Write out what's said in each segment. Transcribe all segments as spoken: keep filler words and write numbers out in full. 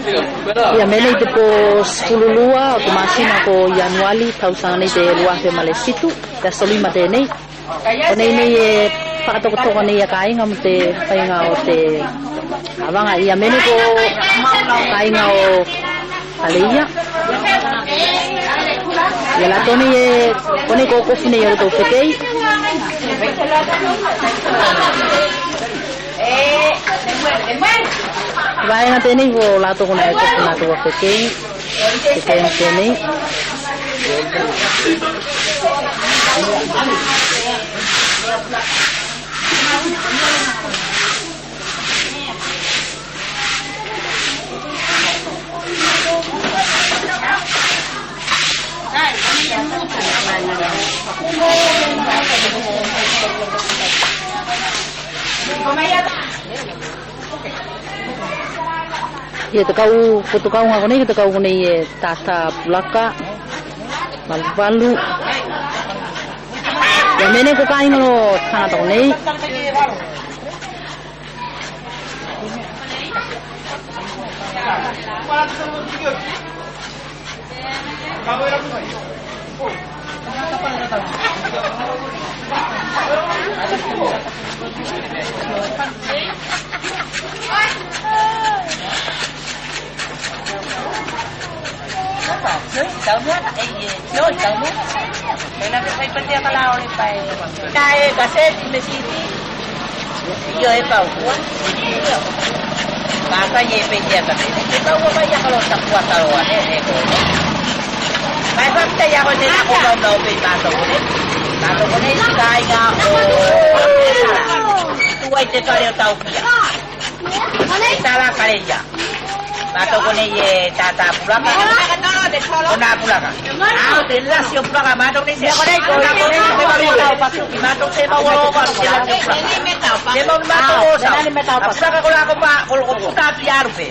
Ia, me nei te po sefulu lua o te masina ko Ianuali, tausaga nei te lua afe ma le fitu, te Aso Lima tenei. Konei nei e fakatokatoka nei a kaiga mo te faiga o te avaga. Ia, me nei ko kaiga o Kaleia. Ia, latou nei e, konei ko kofu nei o latou fekei. Vaega tenei ko latou konā e kofu latou a fekei. Te temi tenei. Ia, te kau, ko te kauga konei, ko te kau konei e tata pulaka, valuvalu. Ia, me nei ko kaiga o tagata konei. Kae kaseti me siti. Io, e pau kua. Kaka e peitea ka pei. E pau kua mai a kalo takua taloa ne, e ko. Mai pa pita ia ko tena ko mau mau pei matou konei. Matou konei si kaiga o. Tuai te kale o tau kia. Tala kale ia. Matou konei e tata pulaka. Konā pulaka. A, o te lasi o pulaka, matou nei se. Matou se mau alo, matou se lasi o pulaka. Se mau matou o sa. A pulaka ko la ko pa, ko, ko puta atu i alu pe.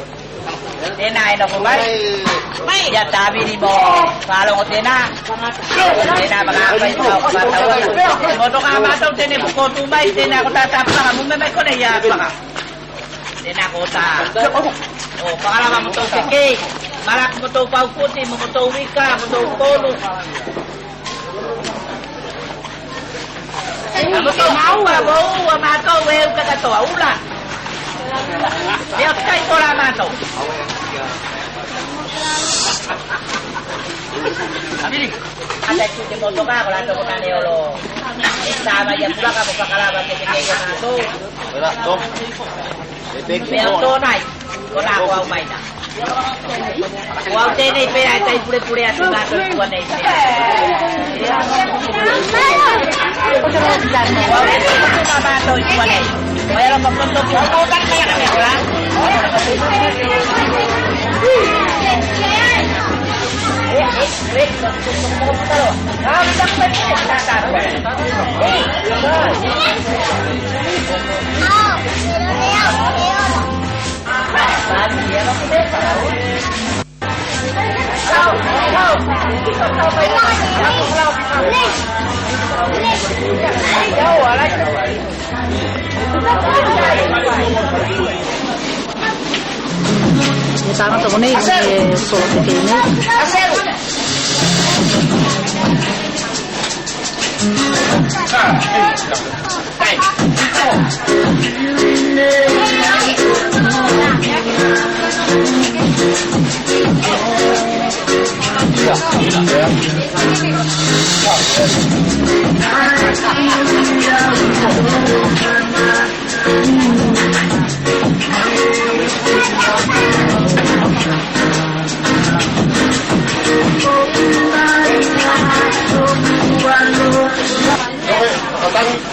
Tena e nofo mai. Ia tavini mo falogo tena. Tena maka fai mo falogo. Motoka matou tenei ko tu mai, tena ko tata pulaka, mo me mai konei ia pulaka. Tena ko ta. O fakalava mo tou fekei. Malaki mo tou paukuti, mo tou ika, mo tou kolu. A mo tou mau, a mo ua matou e uka katoa ula. Leo kai tola matou. Abili. Ata tu te motoka ko latou konā ne olo. Sa mai ia pulaka mo fakalava te fekei o matou. Mea o tonai, konā ko au mai na. Ko au tenei pea e tai pulepule atu matou i tua nei. Ko au tenei pea matou i tua nei. Ko ia lo makoto ko au tani mai a ka me kola. E tagata konei e solo fekei nei.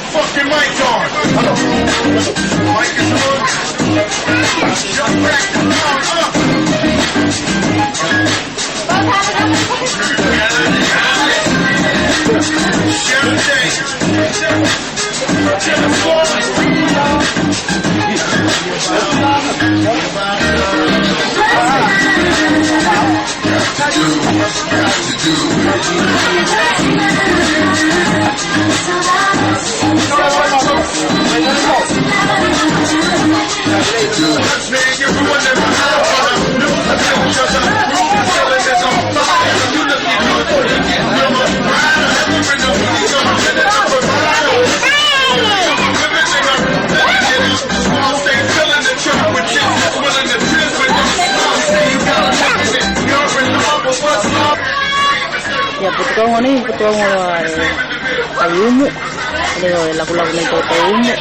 Fucking mic on. Mic is on. Yo, crack the phone up. Potukauga nei, potukauga e fai umu. Nei e lakulaku nei tou umu.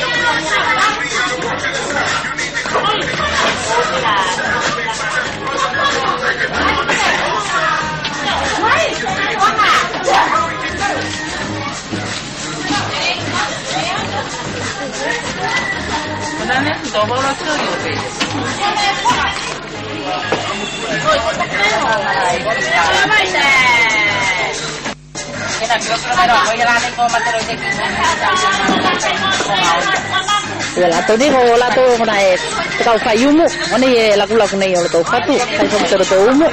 Ia latou nei ko latou konā e potukau fai umu, konei e lakulaku nei o lotou fatu, fai fatu lotou umu.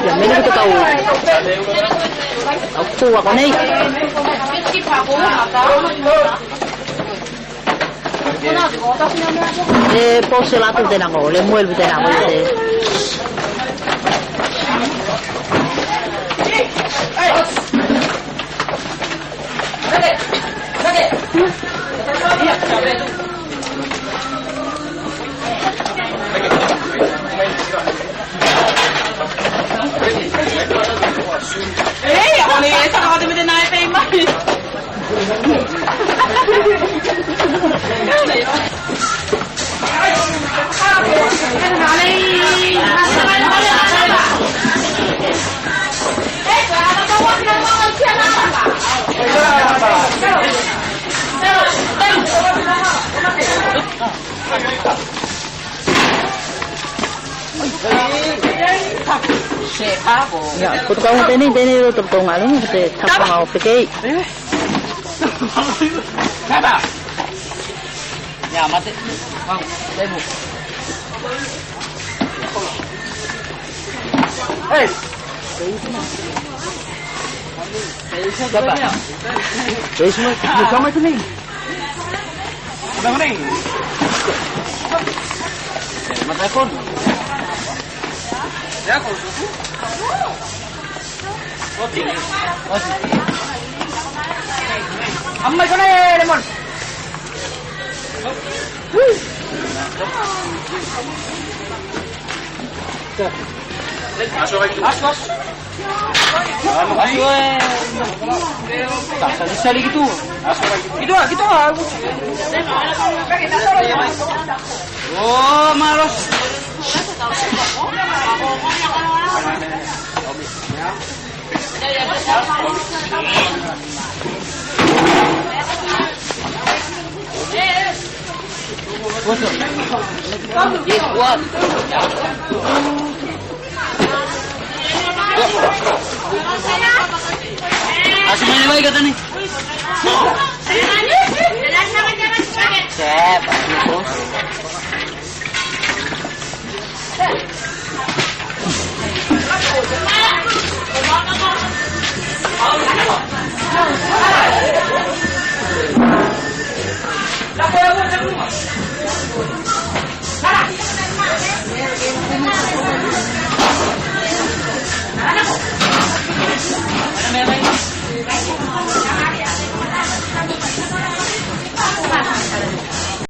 Ia, mea nei ko te kau. Au tua konei. E pose latou tenā ko, le muelu tenā ko te. Ia, ko te kau tenei, tenei o te tou galuega, ko te tapuaga o fekei. Ia, mate. Mau, temu. Ei! Kapa. Ei, suma, suma tu nei. Suma nei. Mata kon. Amai kone lemon. Aso, aso. Aso, e. Sali, sali kitu. Kitu, kitu. Oh, malos. Asu mai, mai kata ni. Sep, bos.